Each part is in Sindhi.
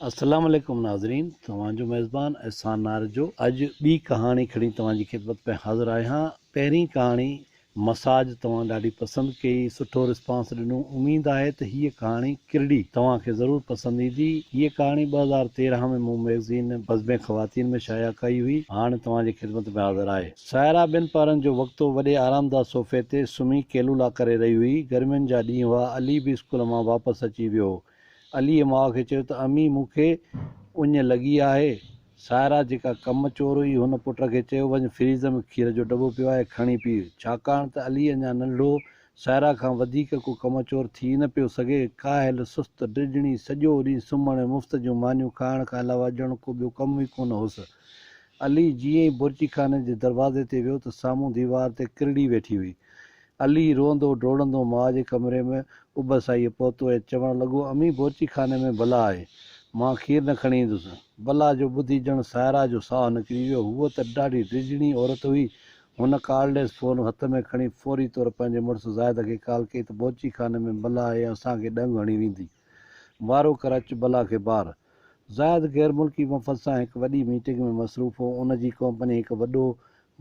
السلام عليڪم ناظرين توهان جو ميزبان احسان ناريجو اڄ ٻي ڪهاڻي کڻي توهان جي خدمت ۾ حاضر آهيان پهرين ڪهاڻي مساج توهان ڏاڍي پسند ڪئي سٺو رسپانس ڏنو اميد آهي ته هيء ڪهاڻي ڪرڙي توهان کي ضرور پسند ايندي هيء ڪهاڻي 2013 ۾ مون مئگزين بزم خواتين ۾ شايع ڪئي هئي هاڻ توهان جي خدمت ۾ حاضر آهي. سائره ٻن پهرن جو وقت هو وڏي آرامده صوفي تي سمهي ڪيلولا ڪري رهي هئي گرمين جا ڏينهن هئا علي به اسڪول مان واپس اچي ويو هو عليء ماء کي چيو ته امي مون کي اڃ لڳي آهي. سائره جيڪا ڪم چور هئي هن پٽ کي چيو وڃ فريز ۾ کير جو ڊٻو پيو آهي کڻي پيء. ڇاڪاڻ ته علي اڃا ننڍڙو هو سائره کان وڌيڪ ڪو ڪم چور ٿي نه پيو سگهي. ڪاهل، سست، ڊڄڻي، سڄو ڏينهن سمهڻ ۽ مفت جون مانيون کائڻ کان علاوه ڄڻ ڪو ٻيو ڪم ئي ڪونه هوس. علي جيئن ئي بورچيخاني جي دروازي تي ويو ته سامهون ديوار تي ڪرڙي ويٺي هئي. علي روئندو ڊوڙندو ماء جي ڪمري ۾ اڀ سائيء پهتو ۽ چوڻ لڳو، امي بورچي خاني ۾ بلا آهي. مان کير نه کڻي ايندس. بلا جو ٻڌي ڄڻ سائره جو ساهه نڪري ويو. هوء ته ڏاڍي ڊڄڻي عورت هئي. هن ڪارڊليس فون هٿ ۾ کڻي فوري طور پنهنجي مڙس زاهد کي ڪال ڪئي ته بورچي خاني ۾ بلا آهي ۽ اسان کي ڏنگ هڻي ويندي. وارو ڪر اچ بلا کي بار. زاهد غير ملڪي وفد سان هڪ وڏي ميٽنگ ۾ مصروف هو. ان جي ڪمپني هڪ وڏو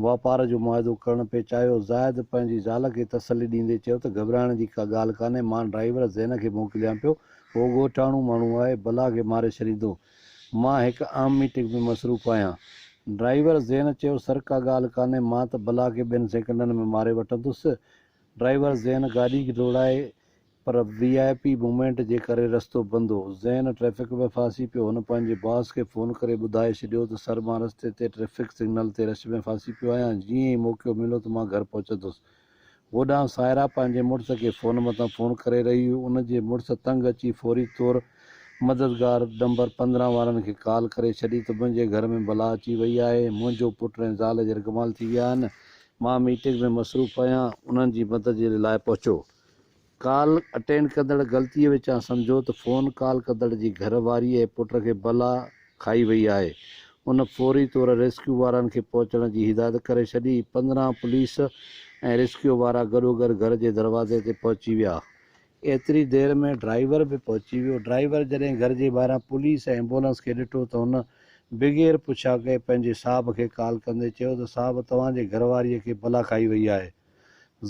واپار جو معاهدو ڪرڻ پئي چاهيو. زاهد پنهنجي زال کي تسلي ڏيندي چيو ته گهٻرائڻ جي ڪا ڳالهه ڪانهي، مان ڊرائيور زين کي موڪليان پيو، هو ڳوٺاڻو ماڻهو آهي، بلا کي ماري ڇڏيندو. مان هڪ اهم ميٽنگ ۾ مصروف آهيان. ڊرائيور زين چيو سر ڪا ڳالهه ڪانهي، مان ته بلا کي ٻن سيڪنڊن ۾ ماري وٺندس. ڊرائيور زين گاڏي ڊوڙائي پر وي آء پي موومينٽ جي ڪري رستو بند هو. زين ٽريفڪ ۾ ڦاسي پيو. هن پنهنجي باس کي فون ڪري ٻڌائي ڇڏيو ته سر مان رستي تي ٽريفڪ سگنل تي رش ۾ ڦاسي پيو آهيان، جيئن ئي موقعو مليو ته مان گهر پهچندس. هوڏانهن سائره پنهنجي مڙس کي فون مٿان فون ڪري رهي هئي. ان جي مڙس تنگ اچي فوري طور مددگار نمبر 15 وارن کي ڪال ڪري ڇڏي ته منهنجي گهر ۾ بلا اچي وئي آهي، منهنجو پٽ ۽ زال يرغمال ٿي ويا آهن، مان ميٽنگ ۾ مصروف آهيان، انهن جي مدد جي لاء پهچو. ڪال اٽينڊ ڪندڙ غلطيء وچان سمجهيو ته فون ڪال ڪندڙ جي گهر واريء ۽ پٽ کي بلا کائي وئي آهي. ان فوري طور ريسڪيو وارن کي پهچڻ جي هدايت ڪري ڇڏي. 15 پوليس ۽ ريسڪيو وارا گڏوگڏ گهر جي دروازي تي پهچي ويا. ايتري دير ۾ ڊرائيور به پهچي ويو. ڊرائيور جڏهن گهر جي ٻاهران پوليس ۽ ايمبولنس کي ڏٺو ته هن بغير پڇا ڪئي پنهنجي صاحب کي ڪال ڪندي چيو ته صاحب توهان جي گهر واريء کي بلا کائي وئي آهي.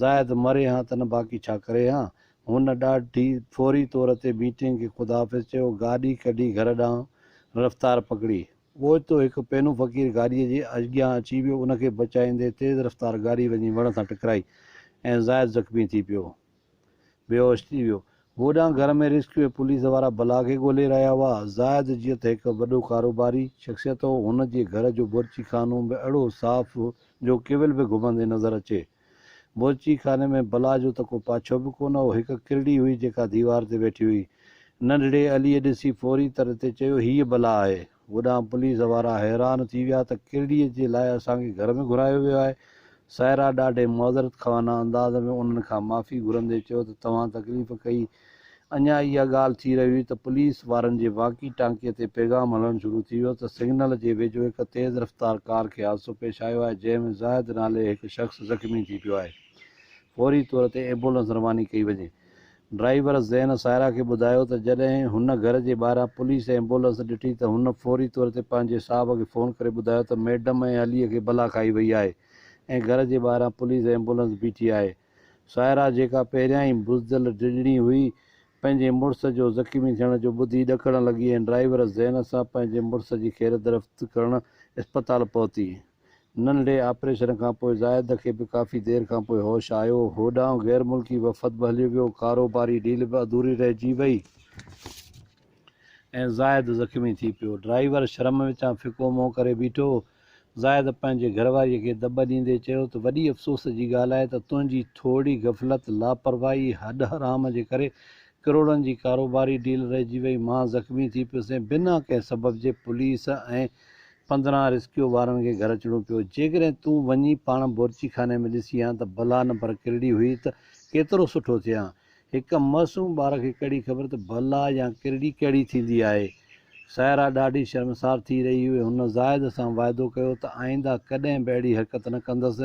زاهد مري هان ته نه باقي ڇا ڪري هان. هن ڏاڍي فوري طور تي ميٽنگ کي خدا حافظ چيو، گاڏي ڪڍي گهر ڏانهن رفتار پڪڙي. اوچتو هڪ پينو فقير گاڏيء جي اڳيان اچي ويو، ان کي بچائيندي تيز رفتار گاڏي وڃي وڻ سان ٽڪرائي ۽ زاهد زخمي ٿي پيو. بيهوش ٿي ويو. هوڏانهن گهر ۾ ريسڪيو ۽ پوليس وارا بلا کي ڳولي رهيا هئا. زاهد جيئن ته هڪ وڏو ڪاروباري شخصيت هو، هن جي گهر جو بورچي خانو به اهڙو صاف جو ڪيول به گهمندي نظر اچي. بورچي خاني ۾ بلا جو ته ڪو پاڇو به ڪونه هو. هڪ ڪرڙي هئي جيڪا ديوار تي ويٺي هئي. ننڍڙي عليء ڏسي فوري طر تي چيو، هيء بلا آهي. هوڏانهن پوليس وارا حيران ٿي ويا ته ڪرڙيء جي لاء اسان کي گهر ۾ گهرايو ويو آهي. سائره ڏاڍي معذرت خوانه انداز ۾ انهن کان معافي گهرندي چيو ته توهان تڪليف ڪئي. اڃا اها ڳالهه ٿي رهي هئي ته پوليس وارن جي واڪي ٽانڪيء تي پيغام هلڻ شروع ٿي ويو ته سگنل جي ويجهو هڪ تيز رفتار ڪار کي حادثو پيش آيو آهي جنهن ۾ زاهد نالي هڪ شخص زخمي ٿي پيو آهي. فوري طور تي ايمبولنس رواني ڪئي وڃي. ڊرائيور زين سائره کي ٻڌايو ته جڏهن هن گهر جي ٻاهران پوليس ۽ ايمبولنس ڏٺي ته هن فوري طور تي پنهنجي صاحب کي فون ڪري ٻڌايو ته ميڊم ۽ عليء کي بلا کائي وئي آهي ۽ گهر جي ٻاهران پوليس ۽ ايمبولنس بيٺي آهي. سائره جيڪا پهريان ئي بزدل ڊڄڻي هئي، پنهنجي مڙس جو زخمي ٿيڻ جو ٻڌي ڏڪڻ لڳي ۽ ڊرائيور زين سان پنهنجي مڙس جي خير درفت ڪرڻ اسپتال پهتي. ننڍڙي آپريشن کان پوء زاهد کي به ڪافي دير کان پوء هوش آيو. هوڏانهن غير ملڪي وفد به هليو ويو. ڪاروباري ڊيل به اڌوري رهجي وئي ۽ زاهد زخمي ٿي پيو. ڊرائيور شرم وچان ڦڪو منهن ڪري بيٺو. زاهد پنهنجي گهرواريء کي دٻ ڏيندي چيو ته وڏي افسوس جي ڳالهه آهي ته تنهنجي ٿورڙي غفلت، لاپرواهي، هڏ حرام جي ڪري ڪروڙن جي ڪاروباري ڊيل رهجي وئي. مان زخمي ٿي پيس ۽ بنا ڪنهن سبب جي پوليس ۽ 15 ريسڪيو وارن کي گهر اچڻو پيو. جيڪڏهن تون وڃي پاڻ بورچي خاني ۾ ڏسين ها ته بلا نه پر ڪرڙي هئي ته ڪيترو سٺو ٿئي ها. هڪ معصوم ٻار کي ڪهڙي خبر ته بلا يا ڪرڙي ڪهڙي ٿيندي آهي. سائره ڏاڍي شرمسار ٿي رهي هئي. هن زاهد سان واعدو ڪيو ته آئنده ڪڏهن به اهڙي حرڪت نه ڪندس.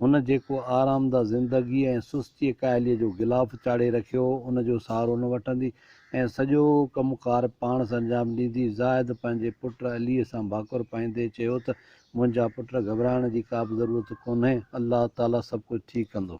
هن جيڪو آرامده زندگيء ۽ سستيء ڪاهليء جو غلاف چاڙهي رکيو هو، ان جو سهارو نه وٺندي. ۽ سڄو ڪم ڪار پاڻ سرانجام ڏيندي. زاهد پنهنجي پٽ عليء سان ڀاڪر پائيندي چيو ته منهنجا پٽ گهٻرائڻ جي ڪابه ضرورت ڪونهي، الله تعاليٰ سڀ ڪجهه ٺيڪ ڪندو.